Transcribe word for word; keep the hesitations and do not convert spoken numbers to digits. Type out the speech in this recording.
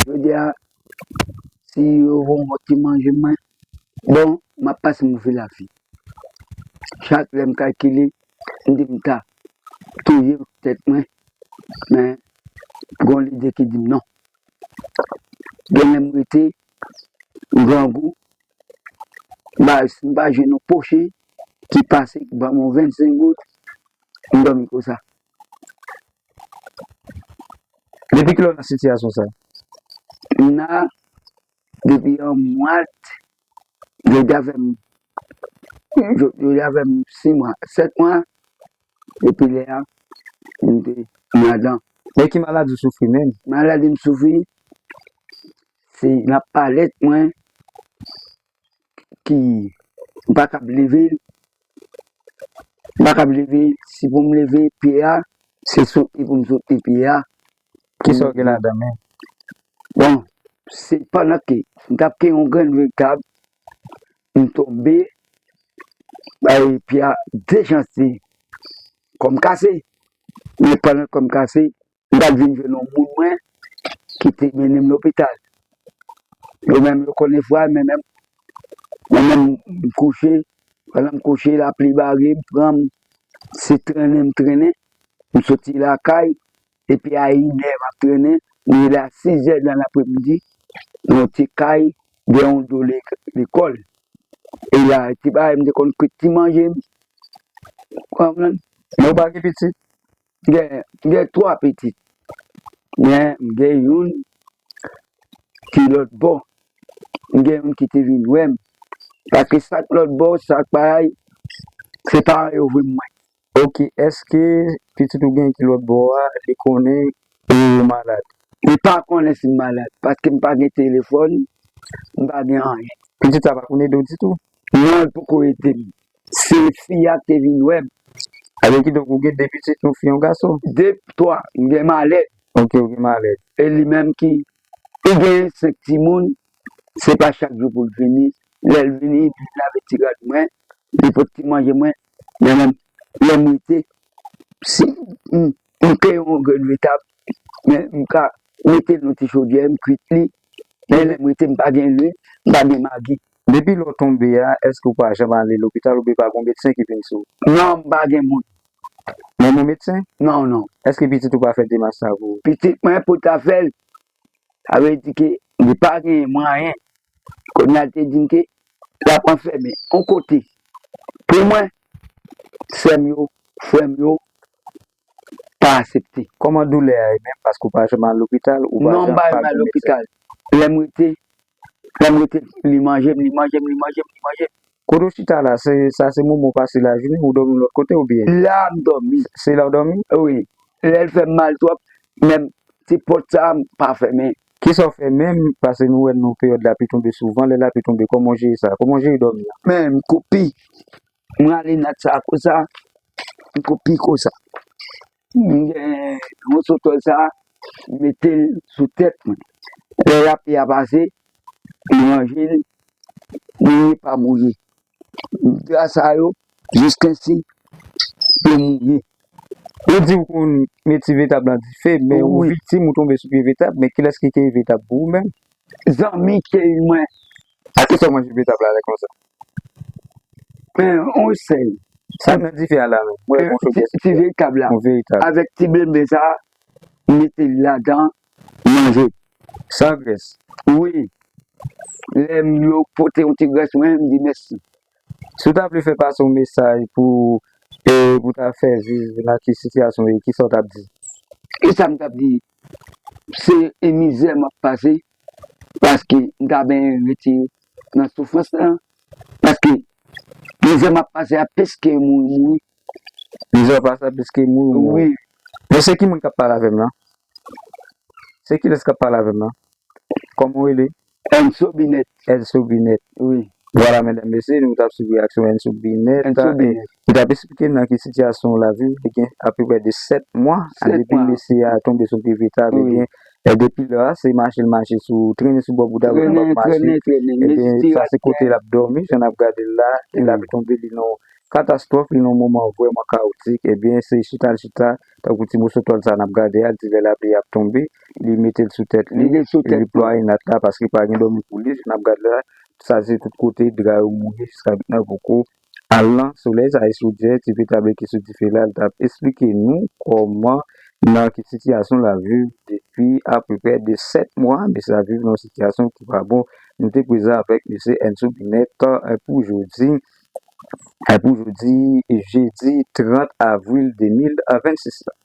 Jodi a, si yo voye yon lòt ki manje mwen, bon, m ap pase move lavi. Chak lè m kalkile, m di m ta touye tèt mwen, men gen yon lide ki di m non. Gen lè m rete, m grangou, m pa, si m pa jwenn yon poche ki pase, ki ban m yon vennsenk goud, m dòmi konsa. Depi kilè w nan sitiyasyon sa? M nan depi yon mwa, jodi a fè m, jodi a fè m sis mwa, sèt mwa, depi lè a, m te nan ladan. E ki maladi w soufri menm? Maladi m soufri, se nan palèt mwen ki m pa kab leve l, m pa kab leve l, si pou m leve pye a, se soutni pou m soutni pye a. Kisa w gen ladan men? Bon, se pandan ke m t ap kenbe yon grenn vetab, m tonbe, bay pye a de chans li kò m kase. Men pandan kò m kase, m t ap vin jwenn yon moun mwen ki te mennen m lopital. Yo menm yo konnen fwa, men menm mwen menm m kouche, pandan m kouche lapli bare m pran m, se trennen m trennen, m soti lakay, epi a inè m ap trennen, m rive a sizè nan lapremidi, nan yon ti kay, dèyè yon do lekòl. E la, ti bagay m te konn kwit ti manje m, ou konprann? Men ou pa gen pitit? M gen, m gen twa pitit. Men m gen youn ki lòt bò. M gen youn ki te vin wè m. Paske sa k lòt bò, sa k pa, se paran yo voye m mwen. Ok, èske pitit ou gen ki lòt bò a, li konnen ou malad? Li pa konnen si m malad, paske m pa gen telefòn, m pa gen anyen. Pitit sa pa konn ede w ditou? Non, li poko ede m. Se fi a ki te vin wè m. Sa vle di kidonk ou gen de pitit, yon fi, yon gason? De, twa, m gen malèt. Ok, ou gen malèt. E li menm ki, li gen senk timoun, se pa chak jou pou l vini. Lè l vini, li lave ti rad mwen, li pot ti manje mwen. Men menm, lè m rete, si m, m kreye yon grenn vetab, men m ka mete l nan ti chodyè, m kwit li. Men lè m rete, m pa gen lwil, m pa gen magi. Depi lè w tonbe a, èske ou pa janm ale lopital oubyen pa gen medsen ki vin sou ou? Non, m pa gen moun. Menm yon medsen? Non, non. Èske pitit ou pa fè demach sa pou ou? Pitit mwen pou ta fè l, sa vle di ke li pa gen mwayen. Kounye a l te di m ke l ap anfèmen yon kote pou mwen, sè m yo, frè m yo pa aksepte. Kòman doulè a ye menm? Paske ou pa janm al lopital, ou pa janm al lopital. Lè m rete, lè m rete, li manje m, li manje m, li manje m, li manje m. Kote w chita la, se sa se moman w pase lajounen, ou dòmi yon lòt kote oubyen? La m dòmi. Se la w dòmi? Wi. Lè l fè m mal twòp, menm ti pòt sa a m pa fèmen. Kisa w fè menm, paske nou wè nan peryòd lapli tonbe souvan, lè lapli tonbe, kòman w jere sa? Kòman w jere dòmi a? Men m koupi. M rale nat sa a konsa, m koupi konsa. M gen moso tòl sa a, m mete l sou tèt mwen. Lè lapli a pase, m ranje l, mouye pa mouye. Dra sa yo, jiskensi yo mouye. Ou di ou konn met ti vetab nan dife, men ou viktim, ou tonbe sou pye vetab, men kilès ki keyi vetab pou ou menm? Zanmi keyi mwen. A kisa w manje vetab la lè konsa? Men, yon sèl. Sa k nan dife a la menm? Mwen wè yon chodyè. Ti vetab la. Yon vetab. Avèk ti blenben sa a, m mete l ladan, m manje. San grès? Wi. Lè m yo pote yon ti grès mwen, m di mèsi. Si w ta vle fè pase yon mesaj pou, e, pou ta fè viv nan ki sitiyasyon w ye, kisa w t ap di? Kisa m t ap di? Se e mizè m ap pase, paske m ta benyen rete nan soufrans lan, paske mizè m ap pase a plis ke mouri mouri. Mizè w ap pase a plis ke mouri mouri. Wi. Men se ki moun k ap pale avè m lan? Se kilès k ap pale avè m lan? Kòman w rele? Enso Binèt. Enso Binèt. Wi. Vwala, medam, mesye, nou t ap swiv reyaksyon Enso Binèt. Enso Binèt. Li t ap esplike n nan ki sitiyasyon l ap viv. Li gen apeprè de sèt mwa depi mesye a tonbe sou pye vetab. Ebyen, e depi lè a, se mache l mache sou, trennen sou bò bouda pou l kapab mache. Ebyen, sa se kote l ap dòmi, jan n ap gade l la, e l ap tonbe, li nan katastwòf, li nan yon moman vrèman kawotik, ebyen, se chita l chita, tankou ti moso tòl sa n ap gade a, l di lè lapli ap tonbe, li mete l sou tèt li, li plwaye nat la, paske pa gen dòmi pou li, jan n ap gade la, sa se tout kote, dra yo mouye, jiska mentnan poko al nan solèy sa, e sou dyè, ti pita bleke sou dife la, l t ap esplike nou kòman, nan ki sitiyasyon l ap viv depi apeprè de sèt mwa, mesye ap viv nan yon sitiyasyon ki pa bon. Nou te prezan avèk mesye Enzo Binèt, eh, pou jodi, eh, pou jodi, jedi trant avril de mil vennsis la.